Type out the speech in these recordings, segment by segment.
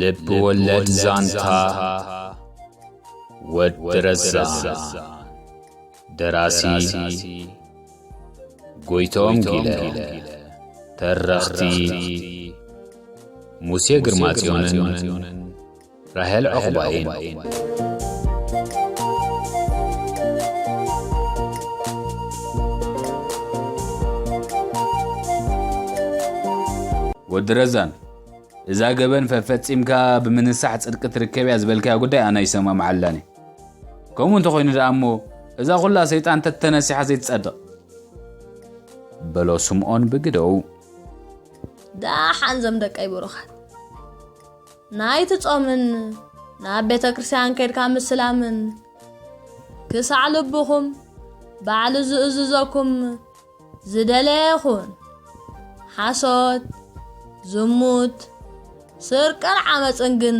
ልብ ወለድ ዛንታ ወዲ ረዛን። ደራሲ ጎይቶም ጊለ። ተረኽቲ ሙሴ ግርማጽዮንን ራሄል ዕቑባይን። ወዲ ረዛን፣ እዛ ገበን ፈፈጺምካ ብምንሳሕ ጽድቂ ትርከብ እያ ዝበልካያ ጉዳይ ኣነ ይሰማምዓላን እየ። ከምኡ እንተኾይኑ ደኣ እሞ እዛ ኹላ ሰይጣን ተተነሲሓ ዘይትጸድቕ። በሎ ስምዖን ብግደኡ። ደሓን ዘም ደቀይ ብሩኻት፣ ናይቲ ጾምን ናብ ቤተ ክርስቲያን ከድካ ምስላምን ክሳዕ ልብኹም ባዕሉ ዝእዝዘኩም ዝደለየ ይኹን። ሓሶት፣ ዝሙት፣ ስርቅን ዓመፅን ግን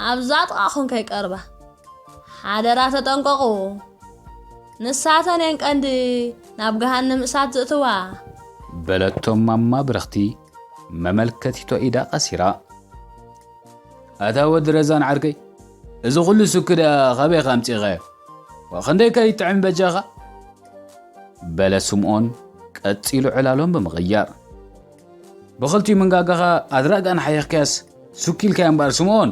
ኣብዛ ጥቓኹም ከይቀርባ ሓደራ ተጠንቀቑ። ንሳተን እየን ቀንዲ ናብ ገሃነም እሳት ዝእትዋ። በለቶም ማማ ብርኽቲ መመልከቲቶ ኢዳ ቀሲራ። ኣታ ወዲ ረዛን ዓርከይ፣ እዚ ኩሉ ስኪ ደኣ ካበይ ኣምጺእኻዮ? ዋ፣ ክንደይ ከይጥዕም በጃኻ? በለ ስምዖን ቀጺሉ ዕላሎም ብምቕያር። ብኽልቲኡ መንጋጋኻ ኣድራጋን ሓይኽካያስ ስኪ ኢልካዮ እምበኣር ስምዖን።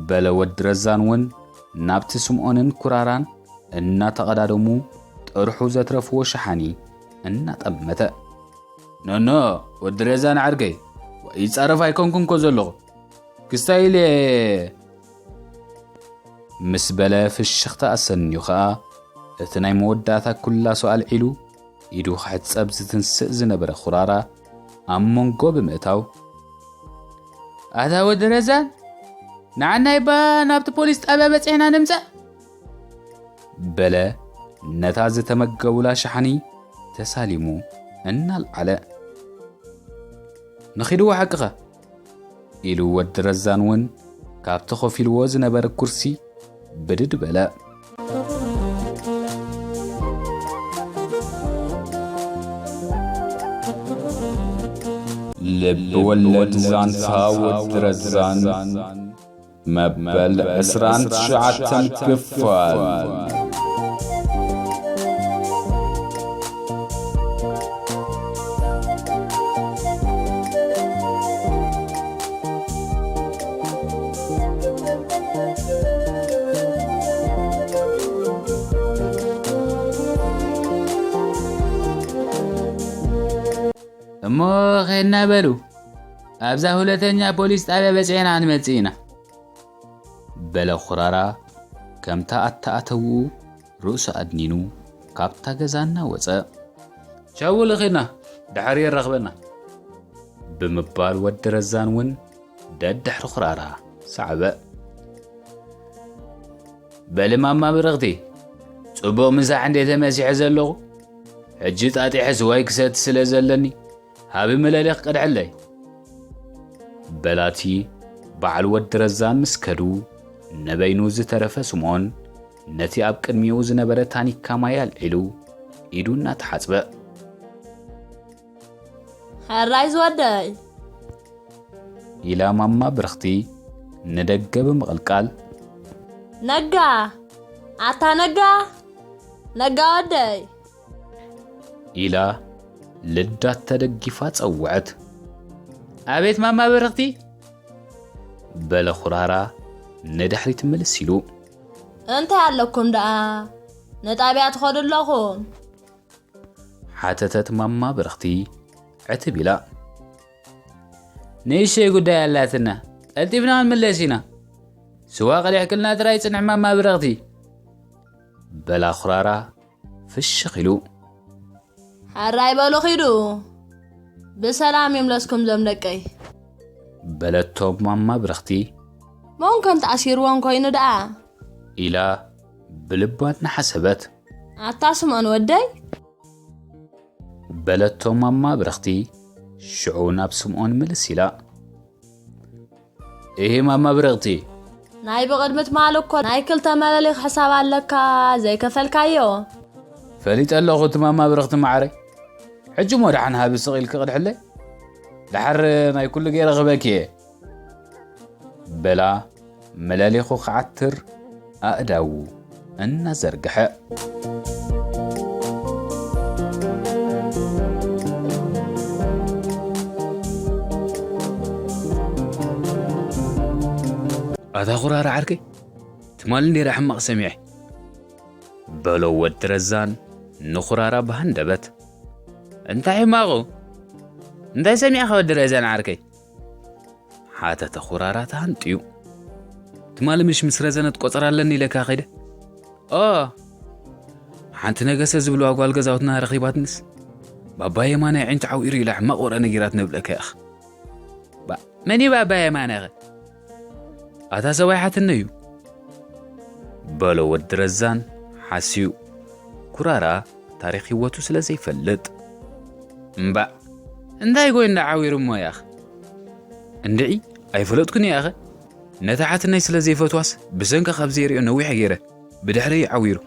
በለ ወዲ ረዛን እውን ናብቲ ስምዖንን ኩራራን እናተቐዳደሙ ጥርሑ ዘትረፍዎ ሸሓኒ እናጠመተ። ኖኖ፣ ወዲ ረዛን ዓርከይ፣ ይጻረፍ ኣይኮንኩን እኮ ዘለኹ። ክስታይ ኢለ ምስ በለ ፍሽኽታ ኣሰንዩ ኸኣ እቲ ናይ መወዳእታ ኩላሶ ኣልዒሉ ኢዱ ክሕጸብ ዝትንስእ ዝነበረ ኹራራ ኣብ መንጎ ብምእታው፣ ኣታ ወዲ ረዛን፣ ንዓናይ እባ ናብቲ ፖሊስ ጣብያ በጺሕና ንምጻእ በለ ነታ ዝተመገቡላ ሸሓኒ ተሳሊሙ እናልዓለ። ንኺድዎ ሓቅኻ ኢሉ ወዲ ረዛን እውን ካብቲ ኮፍ ኢልዎ ዝነበረ ኩርሲ ብድድ በለ። ልብ ወለድ ዛንታ ወዲ ረዛን መበል ዕስራን ትሽዓተን ክፋል። እሞ ኸድና በሉ፣ ኣብዛ ሁለተኛ ፖሊስ ጣብያ በጺሕና ክንመጽእ ኢና። በለ ኹራራ ከምታ ኣተኣተውኡ ርእሱ ኣድኒኑ ካብታ ገዛ እናወጸ። ቻው ልኺድና፣ ድሓር የራኽበና። ብምባል ወዲ ረዛን እውን ደድሕሪ ኹራራ ሰዓበ። በሊ ማማ ብርኽቲ፣ ጽቡቕ ምሳሕ እንዴ ተመሲሐ ዘለኹ፣ ሕጂ ጣጢሐ ስዋይ ክሰቲ ስለ ዘለኒ፣ ሃቢ ምለሊ ክቀድሐለይ። በላቲ በዓል ወዲ ረዛን ምስ ከዱ፣ ንበይኑ ዝተረፈ ስምዖን ነቲ ኣብ ቅድሚኡ ዝነበረ ታኒካ ማይ ኣልዒሉ ኢዱ እናተሓጽበ። ሕራይ ዝወደይ። ኢላ ማማ ብርኽቲ ንደገ ብምቕልቃል። ነጋ! ኣታ ነጋ! ነጋ ወደይ! ኢላ ልዳት ተደጊፋ ጸውዐት። ኣቤት ማማ ብርኽቲ! በለ ኹራራ ንድሕሪት ምልስ ኢሉ። እንታይ ኣለኩም ደኣ? ንጣብያ ትኸዱ ኣለኹም? ሓተተት ማማ ብርኽቲ ዕትብ ኢላ። ንእሽተይ ጉዳይ ኣላትና፣ ቀልጢፍና ክንምለስ ኢና። ስዋ ቀዲሕክልና ጥራይ ጽንሕ ማማ ብርኽቲ። በላ ኹራራ ፍሽኽ ኢሉ። ሕራይ በሉ ኺዱ፣ ብሰላም ይምለስኩም ዘም ደቀይ። በለቶም ማማ ብርኽቲ። መን ከም ተኣሲርዎም ኮይኑ ደኣ? ኢላ ብልባ እናሓሰበት። ኣታ ስምኦን ወደይ? በለቶ ማማ ብርኽቲ ሽዑ ናብ ስምኦን ምልስ ኢላ። እሂ ማማ ብርኽቲ። ናይ ብቕድሚ ትማል እኮ ናይ ክልተ መለሊኽ ሕሳብ ኣለካ ዘይከፈልካዮ። ፈሊጠ ኣለኹ እቲ ማማ ብርኽቲ መዓረይ። ሕጂ እሞ ደሓን ሃቢ ስቕ ኢልኪ ቅድሕለይ። ደሓር ናይ ኩሉ ገይረ ክበኪ እየ። በላ መለሊኹ ክዓትር ኣእዳዉ እናዘርግሐ። ኣታ ኹራራ ዓርከይ፣ ትማሊ ነይረ ሕማቕ ሰሚዐ። በሎ ወዲ ረዛን ንኹራራ ብሃንደበት። እንታይ ሕማቑ? እንታይ ሰሚዕኻ ወዲ ረዛን ዓርከይ? ሓተተ ኹራራ ተሃንጥዩ። ትማሊ ምሽ ምስ ረዘነት ቆጸራ ኣለኒ ኢለካ ከይደ? ኦ፣ ሓንቲ ነገሰ ዝብልዋ ጓል ገዛውትና ረኺባትንስ፣ ባባ የማናይ ዕንጭ ዓው ኢሉ ኢላ ሕማቕ ወረ ነጊራት ነብለካ ኢኻ። ባ-፣ መን እዩ ባባ የማነ ኸ? ኣታ ሰብኣይ ሓትነ እዩ። በሎ ወዲ ረዛን ሓስዩ። ኩራራ ታሪኽ ህይወቱ ስለ ዘይፈልጥ። እምባእ፣ እንታይ ጎይና ዓዊሩ እሞ ያኽ? እንድዒ፣ ኣይፈለጥኩን እየ ኣኸ። ነታ ሓትነይ ስለ ዘይፈትዋስ ብሰንካ ካብ ዘይርእዮ ነዊሕ ገይረ። ብድሕረይ ዓዊሩ።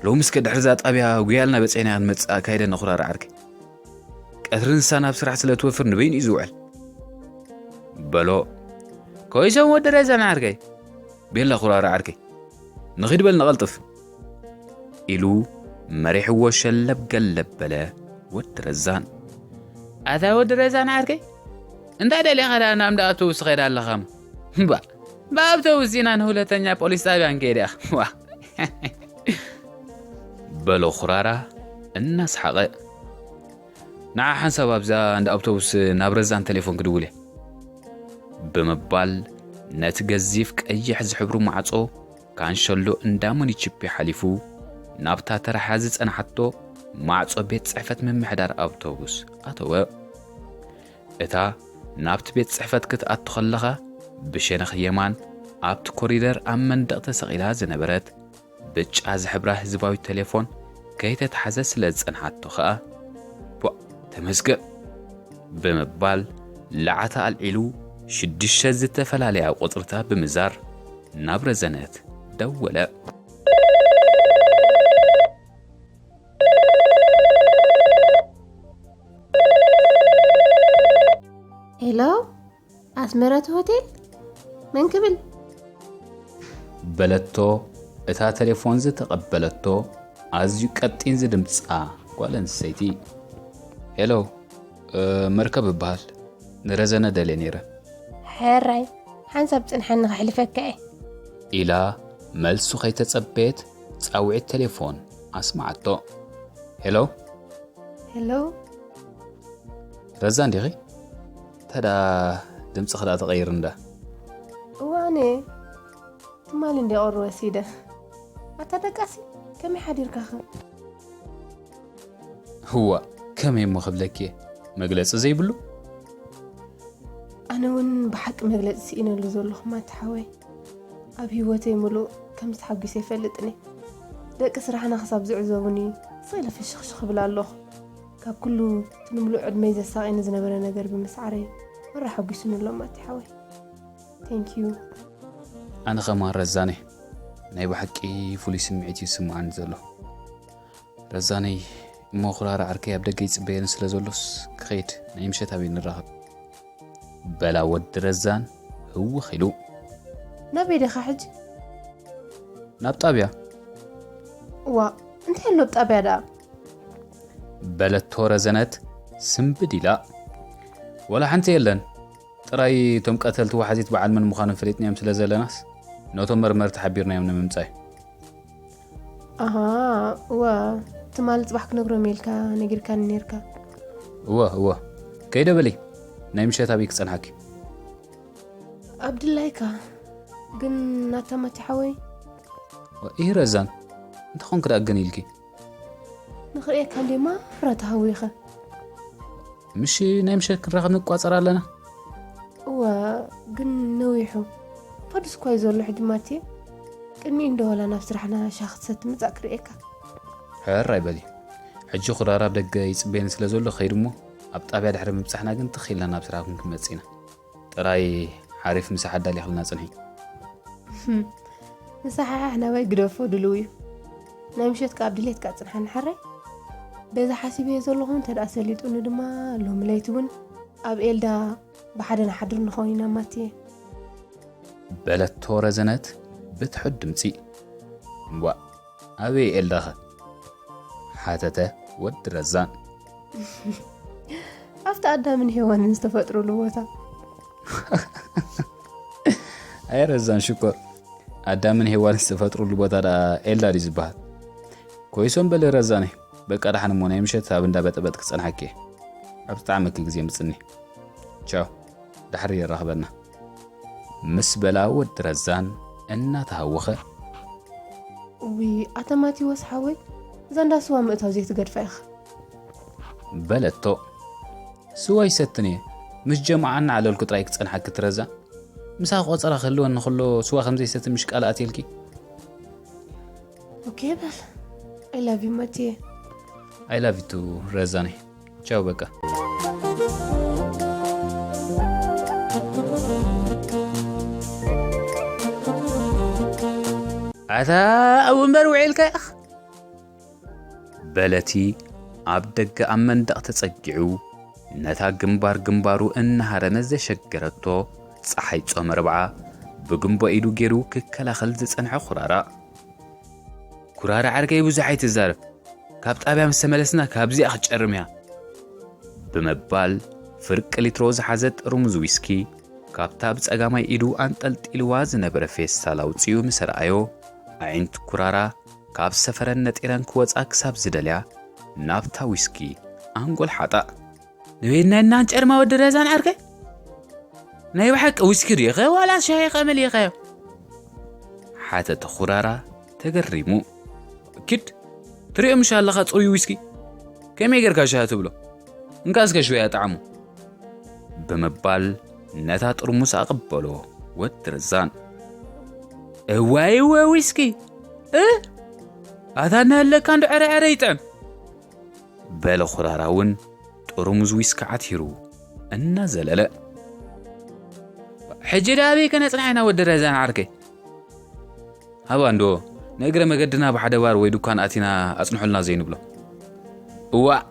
ሎሚ እስከ ድሕሪ እዛ ጣብያ ጉያልና በፀይና ክንመፅእ ኣካይደ ንኹራራ ዓርከይ። ቀትሪ ንሳ ናብ ስራሕ ስለ ትወፍር ንበይኑ እዩ ዝውዕል። በሎ። ኮይሶም ወዲ ረዛን ዓርከይ። ቤላ ኩራራ ዓርከይ። ንኺድ በል ንቐልጥፍ። ኢሉ መሪሕዎ ሸለብ ገለብ በለ ወዲ ረዛን። ኣታ ወዲ ረዛን ዓርከይ። እንታይ ደሊኻ ደኣ ናብ እንዳ ኣውቶቡስ ትኸይድ ኣለኻ? እምባ፣ ብኣውቶቡስ ኢና ንሁለተኛ ፖሊስ ጣብያ ንከይድ ኢኻ። ዋ። በሎ ኩራራ እናስሓቐ። ንዓ ሓንሳብ ኣብዛ እንዳ ኣውቶቡስ ናብ ረዛን ቴሌፎን ክድውል እየ። ብምባል ነቲ ገዚፍ ቀይሕ ዝሕብሩ ማዕጾ ካንሸሎ እንዳ ሙኒቺፒ ሓሊፉ ናብታ ተራሓ ዝጸንሓቶ ማዕጾ ቤት ጽሕፈት ምምሕዳር ኣውቶቡስ ኣተወ። እታ ናብቲ ቤት ጽሕፈት ክትኣቱ ከለኻ ብሸነኽ የማን ኣብቲ ኮሪደር ኣብ መንደቕ ተሰቒላ ዝነበረት ብጫ ዝሕብራ ህዝባዊ ቴሌፎን ከይተታሕዘ ስለ ዝጸንሓቶ ኸኣ፣ "ቧእ፣ ተመስገን!" ብምባል ለዓታ ኣልዒሉ ሽዱሽተ ዝተፈላለያ ቁጽርታት ብምዛር ናብ ረዘነት ደወለ። ሄሎ፣ ኣስመረት ሆቴል? መን ክብል? በለቶ እታ ቴሌፎን ዝተቐበለቶ ኣዝዩ ቀጢን ዝድምጻ ጓል ኣንስተይቲ። ሄሎ፣ እ፣ መርከብ እበሃል። ንረዘነ ደልየ ነይረ። ሕራይ፣ ሓንሳብ ጽንሓኒ ከሕልፈካ እየ። ኢላ መልሱ ከይተጸበየት ጻውዒት ቴሌፎን ኣስመዓቶ። ሄሎ? ሄሎ? ረዛን ዲኺ? ተዳ ድምጽኺ ደኣ ተቐይሪ እንዳ። እዋኔ፣ ትማሊ እንደ ቁሪ ወሲደ። ኣታ ደቃሲ፣ ከመይ ሓዲርካኸ? ህዋ፣ ከመይ እሞ ክብለኪ እየ? መግለጺ ዘይብሉ? ኣነ እውን ብሓቂ መግለጺ ስኢነሉ ዘለኹ ማቲ ሓወይ። ኣብ ህይወተይ ምሉእ ከምዚ ተሓጒሰ ኣይፈልጥን እየ። ደቂ ስራሕና ክሳብ ዝዕዘቡኒ፣ ስቕ ኢለ ፍሽኽሽኽ እብል ኣለኹ። ካብ ኩሉ እቲ ንምሉእ ዕድመይ ዘሳቕየኒ ዝነበረ ነገር ብምስዓረይ፣ መራ ሓጒሱኒ ኣሎ ማቲ ሓወይ። Thank you። ኣነ ኸማን ረዛነ፣ ናይ ብሓቂ ፍሉይ ስምዒት እዩ ዝስምዓኒ ዘሎ። ረዛነይ፣ እሞ ኹራራ ዓርከይ ኣብ ደገ ይጽበየኒ ስለ ዘሎስ፣ ክኸይድ፣ ናይ ምሸት ኣበይ ንራኸብ? በላ ወዲ ረዛን ህውኽ ኢሉ። ናበይ ዲኻ ሕጂ? ናብ ጣብያ። እዋ፣ እንታይ ኣሎ ኣብ ጣብያ ደኣ? በለቶ ረዘነት ስምብድ ኢላ። ወላ ሓንቲ የለን። ጥራይ እቶም ቀተልቲ ዋሕዚት በዓል መን ምዃኖም ፈሊጥናዮም ስለ ዘለናስ፣ ነቶም መርመርቲ ሓቢርናዮም ንምምጻእ እዩ። ኣሃ፣ እወ፣ ትማሊ ጽባሕ ክነግሮም ኢልካ ነጊርካኒ ኔርካ። እወ፣ እወ። ከይደ በሊ፣ ናይ ምሸት ኣበይ ክጸንሓኪ? ኣብ ድላይካ፣ ግን ናታ ማቲ ሓወይ? ኢሂ ረዛን፣ እንተኾንኪ ደኣ ግን ኢልኪ? ንኽርእየካ እንዴ ማራ ተሃዊኸ። ምሽ ናይ ምሸት ክንራኸብ ንቋጸር ኣለና። እወ፣ ግን ነዊሑ። ፋዱስ እኳ እዩ ዘሎ ሕጂ ማቴ። ቅድሚኡ እንዶ ዋላ ናብ ስራሕና ሻሂ ክትሰቲ ምጻእ ክርእየካ። ሕራይ በሊ። ሕጂ ኹራራ ኣብ ደገ ይጽበየኒ ስለ ዘሎ ክኸይድ እሞ፣ ኣብ ጣብያ ድሕሪ ምብጻሕና ግን ትኽ ኢልና ናብ ስራሕኩም ክንመጽእ ኢና። ጥራይ ሓሪፍ ምሳሕ ኣዳሊኽልና ጽንሒ። ህም፣ ምሳሕሓሕ ናባይ ግደፎ ድልው እዩ። ናይ ምሸት ከኣ ኣብ ድሌትካ ጽንሓኒ ሓራይ። በዚ ሓሲበዮ ዘለኹ እንተ ደኣ ሰሊጡኒ ድማ ሎሚ ለይቲ እውን ኣብ ኤልዳ ብሓደ ንሓድር ንኸውን ኢና ማትየ። በለቶ ረዘነት ብትሑት ድምጺ። እምቧእ፣ ኣበይ ኤልዳኸ? ሓተተ ወዲ ረዛን። ኣብቲ ኣዳምን ሄዋንን ዝተፈጥሩሉ ቦታ። ኣይ ረዛን ሽኮር፣ ኣዳምን ሄዋን ዝተፈጥሩሉ ቦታ ደኣ ኤልዳ ድዩ ዝበሃል? ኮይሶም በሊ ረዛነይ፣ በቃ ደሓን እሞ ናይ ምሸት ኣብ እንዳ በጠበጥ ክጸንሓኪ እየ። ኣብ ዝጠዓመኪ ግዜ ምጽኒ። ቻው፣ ዳሕሪ የራኽበና። ምስ በላ ወዲ ረዛን እናተሃወኸ። ውይ ኣታ ማቴዎስ ሓወይ፣ እዛ እንዳ ስዋ ምእታው ዘይትገድፋ ኢኻ። በለቶ። ስዋ ይሰትን እየ፣ ምስ ጀማዓ እናዓለልኩ ጥራይ ክጸንሓኪ ትረዛ። ምሳኺ ቆጸራ ክህልወኒ ከሎ ስዋ ከም ዘይሰቲ ምሽ ቃል ኣትየልኪ። ኦኬ በል። I love you ማቴ። I love you too ረዛነይ። ቻው በቃ። ኣታ ኣብ ወንበር ውዒልካ ኢኻ። በለቲ ኣብ ደገ ኣብ መንደቕ ተጸጊዑ ነታ ግንባር ግንባሩ እናሃረመ ዘሸገረቶ ጸሓይ ጾም ኣርብዓ ብግንቦ ኢዱ ገይሩ ክከላኸል ዝጸንሐ ኩራራ። ኩራራ ዓርከይ ብዙሕ ኣይትዛረብ፣ ካብ ጣብያ ምስ ተመለስና ካብዚኣ ክትጨርም እያ ብምባል ፍርቂ ሊትሮ ዝሓዘ ጥርሙዝ ዊስኪ ካብታ ብጸጋማይ ኢዱ ኣንጠልጢልዋ ዝነበረ ፌስታል ኣውጺኡ ምስ ረኣዮ ኣዒንቲ ኩራራ ካብ ሰፈረን ነጢረን ክወጻ ክሳብ ዝደልያ ናብታ ዊስኪ ኣንጎል ሓጣ። ንበይንና እናንጨርማ ወዲ ረዛን ዓርከይ? ናይ ብሓቂ ዊስኪ ድዩ ኸ ዋላ ሻሂ ኸ መሊእኻዮ? ሓተተ ኩራራ ተገሪሙ። ኪድ ትሪኦ ምሽ ኣለኻ ጽሩይ ዊስኪ? ከመይ ጌርካ ሻሂ ትብሎ? እንካ እስከ ሽወያ ጣዕሙ። ብምባል ነታ ጥርሙስ ኣቐበሎ ወዲ ረዛን። እዋይ እወ ዊስኪ እ ኣታ እናሃለካ እንዶ ዕረ ዕረ ይጥዕም። በለ ኩራራ እውን ጥርሙዝ ዊስኪ ዓቲሩ እናዘለለ። ሕጂ ደኣ ኣበይ ከነጽንሓ ኢና ወዲ ረዛን ዓርከይ? ሃባ እንዶ ንእግረ መገድና ብሓደ ባር ወይ ድኳን ኣቲና ኣጽንሑልና ዘይንብሎ። እዋእ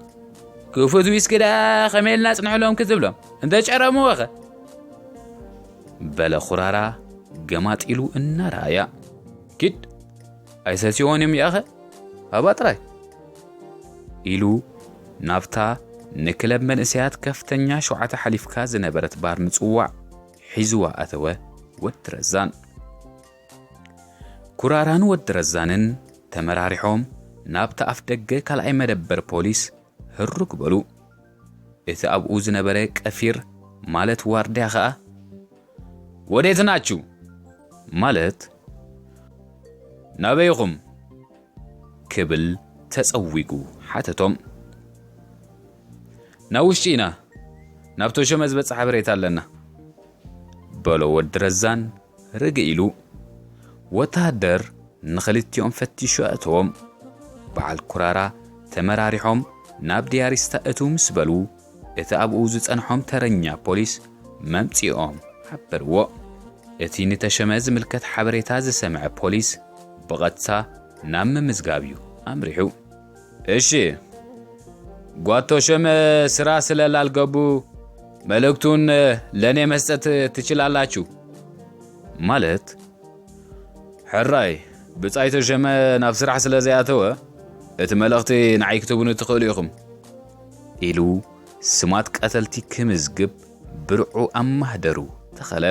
ክፉት ዊስኪ ደኣ ከመይ ኢልና ኣጽንሕሎም ክትብሎም እንተ ጨረምዎ ኸ? በለ ኩራራ ገማጢሉ እናረኣያ። ኪድ ኣይሰትዮን እዮም ይኣኸ ሃባ ጥራይ ኢሉ ናብታ ንክለብ መንእሰያት ከፍተኛ ሸውዓተ ሓሊፍካ ዝነበረት ባር ምጽዋዕ ሒዝዋ ኣተወ ወዲ ረዛን። ኩራራን ወዲ ረዛንን ተመራሪሖም ናብቲ ኣፍ ደገ ካልኣይ መደበር ፖሊስ ህሩግ በሉ። እቲ ኣብኡ ዝነበረ ቀፊር ማለት ዋርድያ ኸኣ ወዴት ናችሁ ማለት ናበይኹም ክብል ተጸዊጉ ሓተቶም። ናብ ውሽጢ ኢና፣ ናብ ተሾመ ዝበጽሕ ሓበሬታ ኣለና በሎ ወዲ ረዛን ርግእ ኢሉ። ወተሃደር ንኽልቲኦም ፈቲሹ ኣእተዎም። በዓል ኩራራ ተመራሪሖም ናብ ዲያሪስታ እትው ምስ በሉ እቲ ኣብኡ ዝጸንሖም ተረኛ ፖሊስ መምጺኦም ሓበርዎ። እቲ ንተሸመ ዝምልከት ሓበሬታ ዝሰምዐ ፖሊስ ብቐጥታ ናብ ምምዝጋብ እዩ ኣምሪሑ። እሺ ጓቶ ሸመ ስራ ስለላልገቡ መልእክቱን ለእኔ መስጠት ትችላላችሁ ማለት ሕራይ ብጻይ ተሸመ ናብ ስራሕ ስለ ዘይኣተወ እቲ መልእኽቲ ንዓይ ክትብኑ ትኽእሉ ኢኹም ኢሉ ስማት ቀተልቲ ክምዝግብ ብርዑ ኣብ ማህደሩ ተኸለ።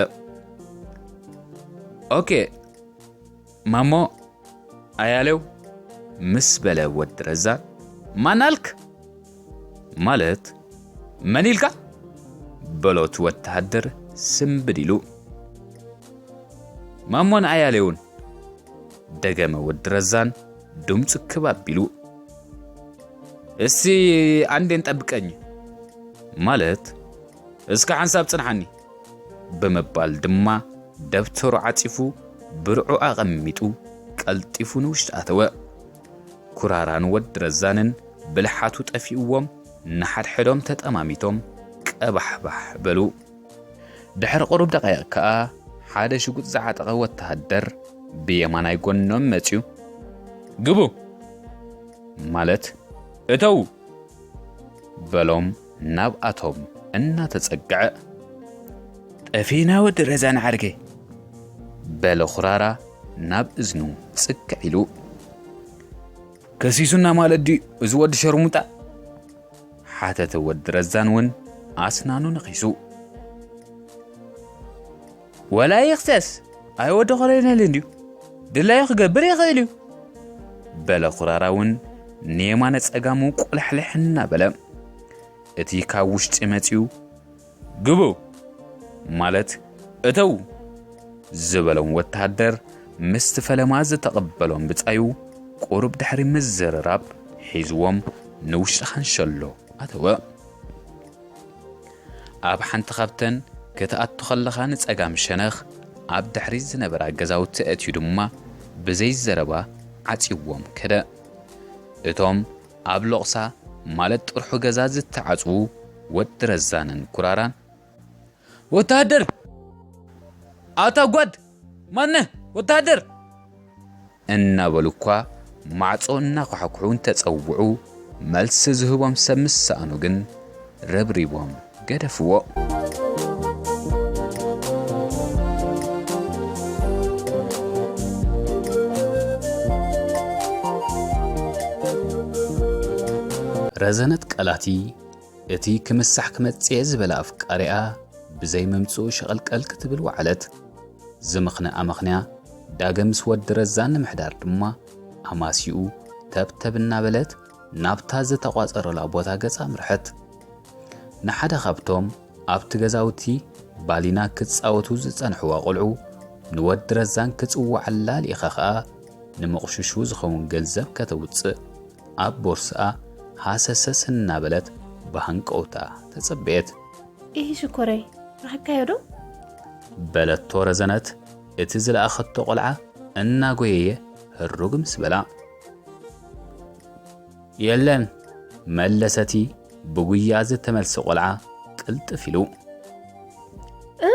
ኦኬ ማሞ ኣያሌው ምስ በለ ወዲ ረዛን ማን ኣልክ ማለት መን ኢልካ በሎት ወተሃደር ስምብድ ኢሉ። ማሞን ኣያሌውን ደገመ ወዲ ረዛን ድምፁ ክብ ኣቢሉ። እስቲ ኣንዴን ጠብቀኝ ማለት እስከ ሓንሳብ ጽንሓኒ ብምባል ድማ ደብተሩ ዓጺፉ ብርዑ ኣቐሚጡ ቀልጢፉ ንውሽጢ ኣተወ። ኩራራን ወዲ ረዛንን ብልሓቱ ጠፊእዎም ንሓድሕዶም ተጠማሚቶም ቀባሕባሕ በሉ። ድሕሪ ቁሩብ ደቃይቕ ከኣ ሓደ ሽጉጥ ዝዓጠቐ ወተሃደር ብየማናይ ጎኖም መጺኡ ግቡ ማለት እተዉ በሎም ናብኣቶም እናተጸግዐ። ጠፊና ወዲ ረዛን ዓርከይ በለ ኩራራ ናብ እዝኑ ጽግዕ ኢሉ። ከሲሱና ማለት ድዩ እዚ ወዲ ሸርሙጣ? ሓተተ ወዲ ረዛን እውን ኣስናኑ ነኺሱ። ወላ ይኽሰስ፣ ኣይ ወዲ ኮሎኔል እንድዩ፣ ድላዩ ክገብር ይኽእል እዩ። በለ ኩራራ እውን ንየማነ ጸጋሙ ቆላሕልሕ እናበለ። እቲ ካብ ውሽጢ መጺኡ ግቡ ማለት እተው ዝበሎም ወተሃደር ምስቲ ፈለማ ዝተቐበሎም ብጻዩ ቁሩብ ድሕሪ ምዝርራብ ሒዝዎም ንውሽጢ ካንሸሎ ኣተወ። ኣብ ሓንቲ ካብተን ክትኣቱ ከለኻ ንጸጋም ሸነኽ ኣብ ድሕሪት ዝነበራ ገዛውቲ ኣእትዩ ድማ ብዘይ ዘረባ ዓጽይዎም ከደ። እቶም ኣብ ሎቕሳ ማለት ጥርሑ ገዛ ዝተዓጽዉ ወዲ ረዛንን ኩራራን፣ "ወተሃደር! ኣታ ጓድ! ማነ ወተሃደር!" እናበሉ እኳ ማዕጾ እናኳሕኩሑ እንተጸውዑ፣ መልሲ ዝህቦም ሰብ ምስ ሰኣኑ ግን ረብሪቦም ገደፍዎ። ረዘነት ቀላቲ እቲ ክምሳሕ ክመጽእ ዝበለ ኣፍቃሪኣ ብዘይ ምምጽኡ ሸቐልቀል ክትብል ወዓለት። ዝምኽንያ ኣመኽንያ ዳግም ምስ ወዲ ረዛን ንምሕዳር ድማ ኣማሲኡ ተብተብ እናበለት ናብታ ዝተቋጸረላ ቦታ ገጻ ኣምርሐት። ንሓደ ካብቶም ኣብቲ ገዛውቲ ባሊና ክጻወቱ ዝጸንሕዋ ቆልዑ ንወዲ ረዛን ክጽውዓላ ልኢኻ ኸኣ ንምቕሽሹ ዝኸውን ገንዘብ ከተውጽእ ኣብ ቦርስኣ ሃሰሰስ እናበለት ብሃንቀውታ ተጸበየት። "ኢሂ ሽኮረይ፣ ረኺብካዮ ዶ?" በለቶ ረዘነት እቲ ዝለኣኸቶ ቆልዓ እናጎየየ ህሩግ ምስ በላ። "የለን" መለሰቲ ብጉያ ዝተመልሰ ቆልዓ ቅልጥፍ ኢሉ። "እ?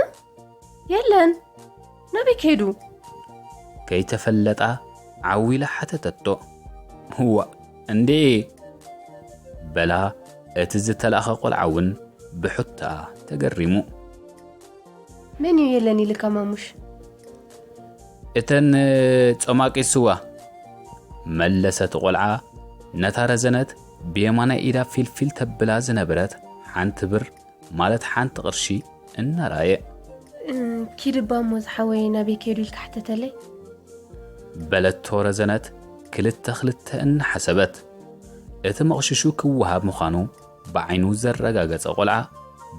የለን? ናበይ ከይዱ?" ከይተፈለጣ ዓው ኢላ ሓተተቶ። "እዋእ፣ እንዴ?" በላ እቲ ዝተላእኸ ቆልዓ እውን ብሕቶኣ ተገሪሙ። "መን እዩ የለን ኢልካ ማሙሽ?" "እተን ጾማቂ ስዋ" መለሰ እቲ ቆልዓ ነታ ረዘነት ብየማናይ ኢዳ ፊልፊል ተብላ ዝነበረት ሓንቲ ብር ማለት ሓንቲ ቅርሺ እናራየ። "እ፣ ኪድ እባ እሞ ዝሓወይ ናበይ ከይዱ ኢልካ ሕተተለይ?" በለቶ ረዘነት ክልተ ክልተ እናሓሰበት። እቲ መቕሽሹ ክወሃብ ምዃኑ ብዓይኑ ዘረጋገጸ ቆልዓ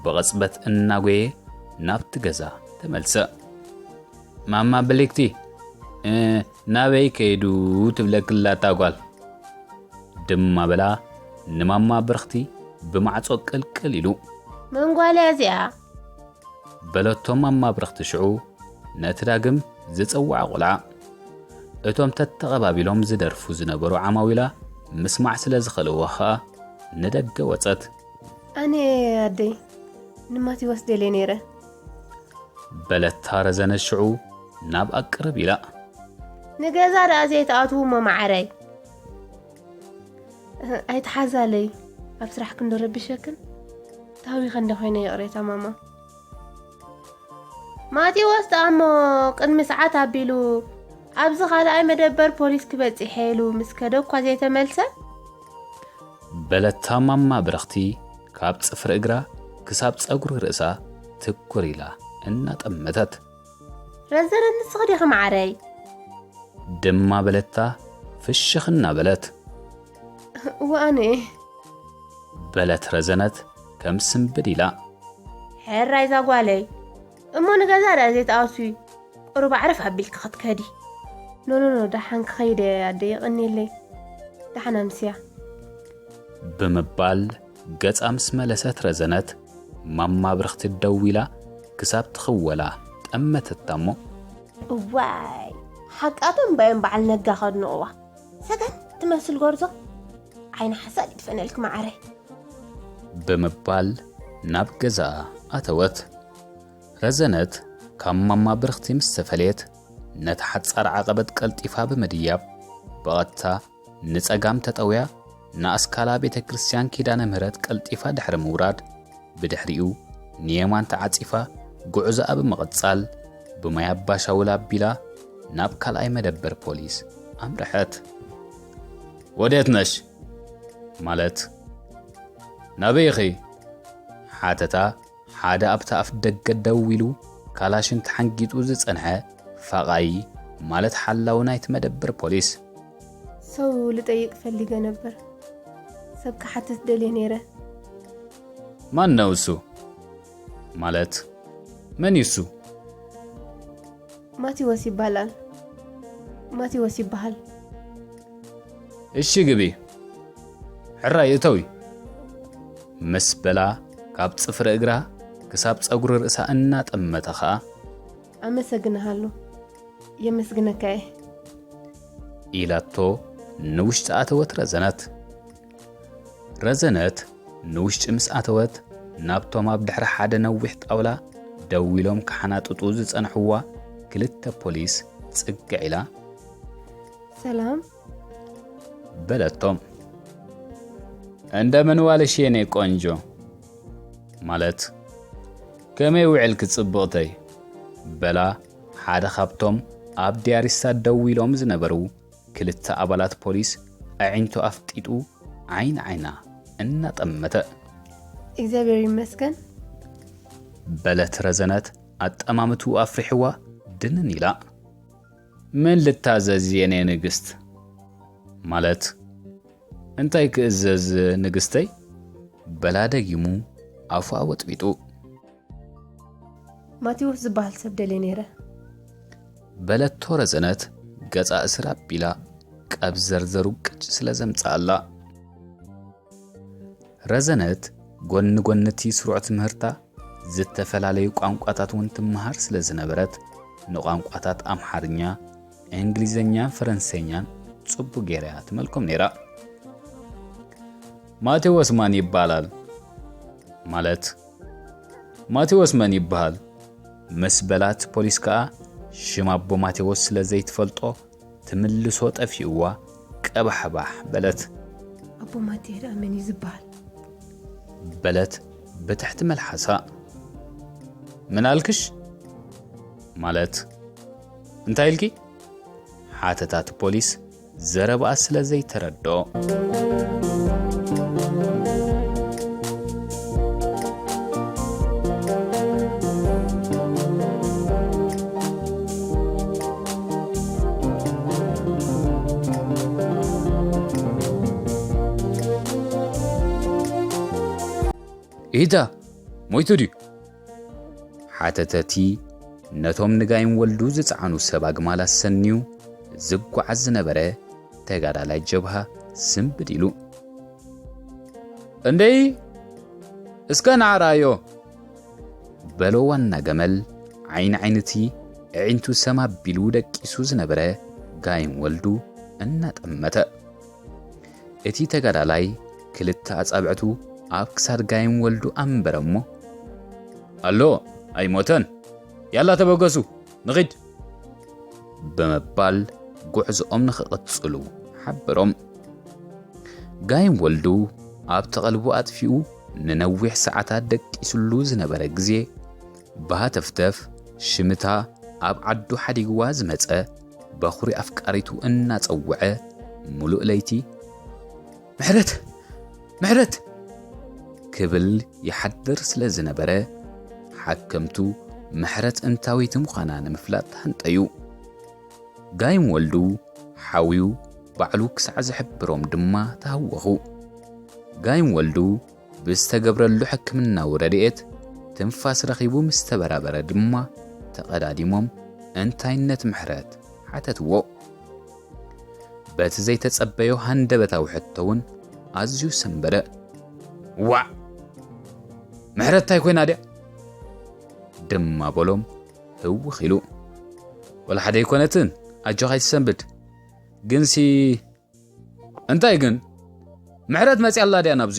ብቕጽበት እናጎየ ናብቲ ገዛ ተመልሰ። "ማማ ብልክቲ፣ እ፣ ናበይ ከይዱ?" ትብለክላ እታ ጓል። ድማ በላ ንማማ ብርኽቲ ብማዕጾ ቅልቅል ኢሉ። "መን ጓል እያ እዚኣ?" በለቶ ማማ ብርኽቲ ሽዑ ነቲ ዳግም ዝጸውዓ ቆልዓ። እቶም ተተቐባቢሎም ዝደርፉ ዝነበሩ ዓማዊላ ምስማዕ ስለ ዝኸልእዋ ኸኣ ንደገ ወጸት። "ኣነ ኣደይ ንማቴዎስ ደልየ ነይረ" በለታ ረዘነ ሽዑ ናብ ኣቅርብ ኢላ። "ንገዛ ደኣ ዘይትኣትዉ እሞ መዓረይ?" "ኣይትሓዛለይ፣ ኣብ ስራሕ ክንዶ ረቢሸክን? ታዊኸ እንደ ኮይነ ይቕሬታ ማማ." ማቴዎስ ደኣ እሞ ቅድሚ ሰዓት ኣቢሉ ኣብዚ ካልኣይ መደበር ፖሊስ ክበጽሕ ኢሉ ምስ ከደ እኳ ዘይተመልሰ። በለታ ማማ ብርኽቲ ካብ ጽፍሪ እግራ ክሳብ ጸጉሪ ርእሳ ትኩር ኢላ እናጠመተት። ረዘነ ንስኺ ዲኺ መዓረይ? ድማ በለታ ፍሽኽ እናበለት። እወ ኣነ። በለት ረዘነት ከም ስምብድ ኢላ። ሕራይ እዛ ጓለይ። እሞ ንገዛ ደኣ ዘይትኣትዊ፣ ቁሩብ ኣዕርፍ ኣቢልኪ ክትከዲ። ኖ፣ ኖ፣ ኖ፣ ደሓን ክኸይድ እየ ኣደይ፣ የቐንየለይ። ደሓን ኣምስያ። ብምባል ገጻ ምስ መለሰት ረዘነት፣ ማማ ብርኽቲ ደው ኢላ ክሳብ ትኽወላ ጠመተታ እሞ። እዋይ፣ ሓቃቶም ባዮም በዓል ነጋ ከድንቕዋ። ሰገን ትመስል ጎርዞ። ዓይኒ ሓሳድ ይድፈነልኪ መዓረይ። ብምባል ናብ ገዛኣ ኣተወት። ረዘነት ካብ ማማ ብርኽቲ ምስ ተፈለየት፣ ነቲ ሓጻር ዓቐበት ቀልጢፋ ብምድያብ፣ ብቐጥታ ንጸጋም ተጠውያ፣ ንኣስካላ ቤተ ክርስቲያን ኪዳነ ምህረት ቀልጢፋ ድሕሪ ምውራድ፣ ብድሕሪኡ ንየማን ተዓጺፋ ጉዕዞኣ ብምቕጻል፣ ብማይ ኣባሻውል ኣቢላ ናብ ካልኣይ መደበር ፖሊስ ኣምርሐት። "ወዴት ነሽ?" ማለት፣ "ናበይ ኢኺ?" ሓተታ ሓደ ኣብቲ ኣፍ ደገ ደው ኢሉ ካላሽን ተሓንጊጡ ዝጸንሐ ፋቓይ፣ ማለት ሓላው ናይቲ መደበር ፖሊስ። "ሰው ልጠይቅ ፈልገ ነበር። ሰብ ክሓትት ደልየ ነይረ። ማን ነው እሱ? ማለት መን እዩ እሱ?" "ማቴዎስ ይባላል። ማቴዎስ ይባሃል። እሺ ግቢ፣ ሕራይ እተዊ" ምስ በላ ካብ ጽፍሪ እግራ ክሳብ ጸጉሪ ርእሳ እናጠመተ ኸኣ "ኣመሰግንሃሉ። የመስግነካ እየ" ኢላቶ ንውሽጢ ኣተወት ረዘነት። ረዘነት ንውሽጢ ምስ ኣተወት፣ ናብቶም ኣብ ድሕሪ ሓደ ነዊሕ ጣውላ ደው ኢሎም ክሓናጥጡ ዝጸንሕዋ ክልተ ፖሊስ ጽግዕ ኢላ፣ "ሰላም" በለቶም። "እንደምን ዋልሽ የኔ ቆንጆ?" ማለት፣ "ከመይ ውዕልኪ ጽብቕተይ?" በላ ሓደ ካብቶም ኣብ ዲያሪስታ ደው ኢሎም ዝነበሩ ክልተ ኣባላት ፖሊስ ኣዒንቱ ኣፍጢጡ ዓይኒ ዓይና እናጠመተ። "እግዚኣብሔር ይመስገን" በለት ረዘነት ኣጠማምትኡ ኣፍሪሕዋ ድንን ኢላ። "ምን ልታዘዝ የኔ ንግስት?" ማለት፣ "እንታይ ክእዘዝ ንግስተይ?" በላ ደጊሙ ኣፉ ኣወጥቢጡ። "ማቴዎስ ዝበሃል ሰብ ደልየ ነይረ" በለቶ ረዘነት ገጻ እስር ኣቢላ ቀብ ዘርዘሩ ቅጭ ስለ ዘምጽኣላ። ረዘነት ጎኒ ጎኒ እቲ ስሩዕ ትምህርታ ዝተፈላለዩ ቋንቋታት እውን ትመሃር ስለ ዝነበረት፣ ንቋንቋታት ኣምሓርኛ፣ እንግሊዝኛን ፈረንሰኛን ጽቡቕ ገይራ እያ ትመልኮም ነይራ። "ማቴዎስ ማን ይባላል?" ማለት፣ "ማቴዎስ መን ይበሃል?" ምስ በላት፣ ፖሊስ ከኣ ሽም ኣቦ ማቴዎስ ስለ ዘይትፈልጦ፣ ትምልሶ ጠፊእዋ ቀባሕባሕ በለት። "ኣቦ ማቴ ደኣ መን እዩ ዝበሃል?" በለት ብትሕቲ መልሓሳ። "ምን ኣልክሽ?" ማለት፣ "እንታይ ኢልኪ?" ሓተታት ፖሊስ ዘረባኣ ስለ ዘይተረድኦ። "ኢዳ ሞይቱ ድዩ?" ሓተተ እቲ ነቶም ንጋይም ወልዱ ዝጸዓኑ ሰብ ኣግማል ኣሰንዩ ዝጓዓዝ ዝነበረ ተጋዳላይ ጀብሃ ስንብድ ኢሉ። "እንደይ እስከ ንዓራዮ!" በሎ ዋና ገመል ዓይኒ ዓይኒ እቲ ኣዒንቱ ሰም ኣቢሉ ደቂሱ ዝነበረ ጋይም ወልዱ እናጠመተ። እቲ ተጋዳላይ ክልተ ኣጻብዕቱ ኣብ ክሳድ ጋይም ወልዱ ኣንበረ እሞ፣ "ኣሎ ኣይሞተን፣ ያላ ተበገሱ፣ ንኺድ!" ብምባል ጉዕዞኦም ንኽቕጽሉ ሓበሮም። ጋይም ወልዱ ኣብቲ ቀልቡ ኣጥፊኡ ንነዊሕ ሰዓታት ደቂስሉ ዝነበረ ግዜ፣ ብሃተፍተፍ ሽምታ ኣብ ዓዱ ሓዲግዋ ዝመጸ በኹሪ ኣፍቃሪቱ እናጸውዐ ሙሉእ ለይቲ፣ "ምሕረት! ምሕረት!" ክብል ይሓድር ስለ ዝነበረ፣ ሓከምቱ ምሕረት እንታወይቲ ምዃና ንምፍላጥ ተሃንጠዩ። ጋይም ወልዱ ሓውዩ ባዕሉ ክሳዕ ዝሕብሮም ድማ ተሃወኹ። ጋይም ወልዱ ብዝተገብረሉ ሕክምናዊ ረድኤት ትንፋስ ረኺቡ ምስ ተበራበረ ድማ ተቐዳዲሞም እንታይነት ምሕረት ሓተትዎ። በቲ ዘይተጸበዮ ሃንደበታዊ ሕቶ እውን ኣዝዩ ሰንበደ። "ዋዕ! ምሕረት እንታይ ኮይና ድያ?" ድማ በሎም ህውኽ ኢሉ። "ወላ ሓደ ኣይኮነትን፣ ኣጆኻ ኣይትሰንብድ። ግንሲ" "እንታይ ግን? ምሕረት መጽያ ኣላ ድያ ናብዚ?"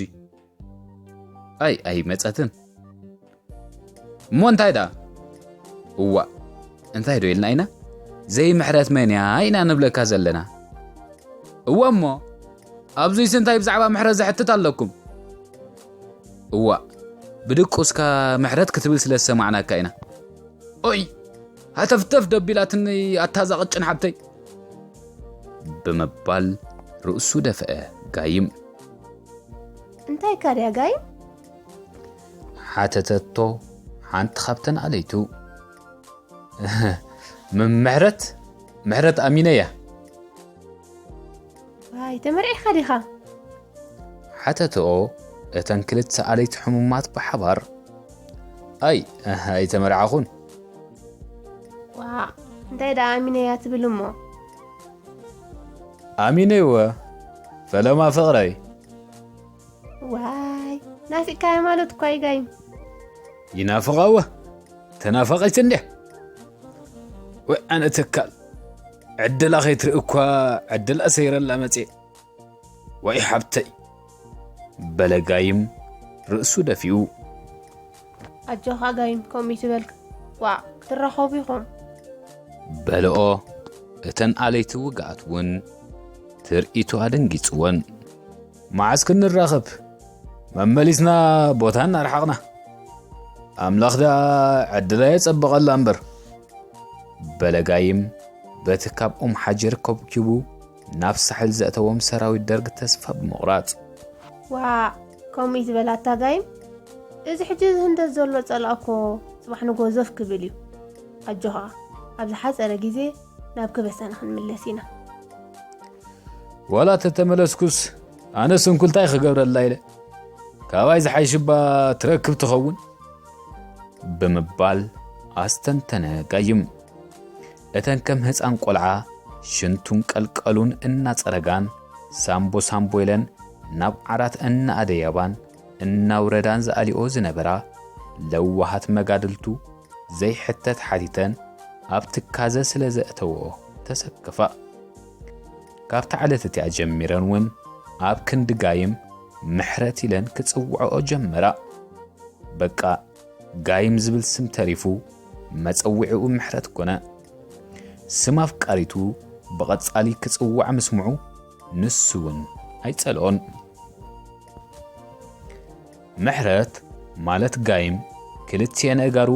"ኣይ ኣይመጸትን። እሞ እንታይ ደኣ?" "እዋእ፣ እንታይ ዶ ኢልና ኢና? ዘይምሕረት መን እያ ኢና ንብለካ ዘለና?" "እወ እሞ፣ ኣብዙይስ እንታይ ብዛዕባ ምሕረት ዘሕትት ኣለኩም?" "እዋእ፣ ብድቁስካ ምሕረት ክትብል ስለ ዝሰማዕናካ ኢና።" "ኦይ!" ሃተፍተፍ ደቢላትኒ ኣታ እዛ ቅጭን ሓብተይ። ብምባል ርእሱ ደፍአ ጋይም። እንታይ ካድያ ጋይም? ሓተተቶ ሓንቲ ካብተን ኣለይቱ። ምሕረት ምሕረት ኣሚነያ። ዋይ ተመርዒኻ ዲኻ? ሓተተኦ እተን ክልተ ኣለይቲ ሕሙማት ብሓባር። ኣይ ኣይተመርዓኹን። ዋ እንታይ ደኣ ኣሚነያ ትብል እሞ? ኣሚነይወ ፈለማ ፍቕረይ። ዋይ ናፊቅካያ ማለት እኳ እዩ ጋይም። ይናፍቓወ ተናፋቒት እንድያ። ወይ ኣነ ተካል ዕድላ ከይትርኢ እኳ ዕድላ ሰይረላ መፅእ። ወይ ሓብተይ በለ ጋይም ርእሱ ደፊኡ። ኣጆኻ ጋይም ከምኡ ይትበልካ። ዋ ክትራኸቡ ኢኹም። በልኦ እተን ኣለይቲ ውግኣት እውን ትርኢቱ ኣደንጊፅወን። መዓዝ ክንራኸብ መመሊስና ቦታ እናረሓቕና። ኣምላኽ ደኣ ዕድላ የጸብቐላ እምበር። በለ ጋይም በቲ ካብ ኦም ሓጀር ከብኪቡ ናብ ሳሕል ዘእተዎም ሰራዊት ደርግ ተስፋ ብምቑራጽ። ዋዕ ከምኡ ዝበላታ ጋይም እዚ ሕጂ ዝህንደስ ዘሎ ጸላእኮ ጽባሕ ንጎ ዘፍ ክብል እዩ። ኣጆኻ ኣብ ዝሓጸረ ግዜ ናብ ክበሳና ክንምለስ ኢና። ዋላ ተተመለስኩስ ኣነ ስንኩልታይ ክገብረላ ኢለ ካባይ ዝሓይሽባ ትረክብ ትኸውን ብምባል ኣስተንተነ ጋይም። እተን ከም ህፃን ቆልዓ ሽንቱን ቀልቀሉን እናፀረጋን ሳምቦ ሳምቦ ኢለን ናብ ዓራት እናኣደያባን እናውረዳን ዝኣሊኦ ዝነበራ ለዋሃት መጋድልቱ ዘይሕተት ሓቲተን ኣብ ትካዘ ስለ ዘእተወኦ ተሰከፋ። ካብታ ዕለት እቲኣ ጀሚረን እውን ኣብ ክንዲ ጋይም ምሕረት ኢለን ክጽውዐኦ ጀመራ። በቃ ጋይም ዝብል ስም ተሪፉ መጸውዒኡ ምሕረት ኮነ። ስም ኣፍቃሪቱ ብቐጻሊ ክጽዋዕ ምስምዑ ንሱ እውን ኣይጸልኦን። ምሕረት ማለት ጋይም ክልቲኤን ኣእጋሩ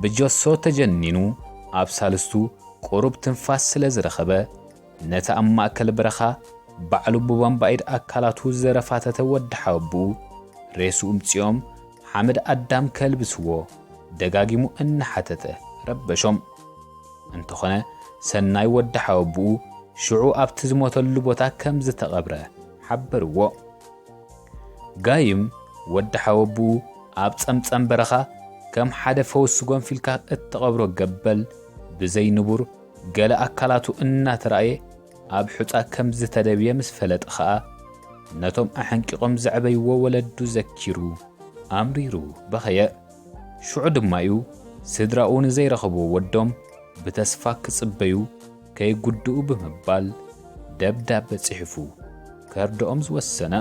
ብጀሶ ተጀኒኑ ኣብ ሳልስቱ ቁሩብ ትንፋስ ስለ ዝረኸበ ነቲ ኣብ ማእከል በረኻ ባዕሉ ብባምባኢድ ኣካላቱ ዘረፋተተ ወዲ ሓወብኡ ሬስኡ ምጺኦም ሓመድ ኣዳም ከልብስዎ ደጋጊሙ እናሓተተ ረበሾም። እንተኾነ ሰናይ ወዲ ሓወብኡ ሽዑ ኣብቲ ዝሞተሉ ቦታ ከም ዝተቐብረ ሓበርዎ። ጋይም ወዲ ሓወብኡ ኣብ ጸምጸም በረኻ ከም ሓደ ፈውሲ ጎንፊልካ እትቐብሮ ገበል ብዘይ ንቡር ገለ ኣካላቱ እናተራእየ ኣብ ሑጻ ከም ዝተደብየ ምስ ፈለጠ ኸኣ ነቶም ኣሐንቂቖም ዘዕበይዎ ወለዱ ዘኪሩ ኣምሪሩ በኸየ። ሽዑ ድማ እዩ ስድራኡ ንዘይረኸብዎ ወዶም ብተስፋ ክጽበዩ ከይጉድኡ ብምባል ደብዳበ ጽሒፉ ከርድኦም ዝወሰነ።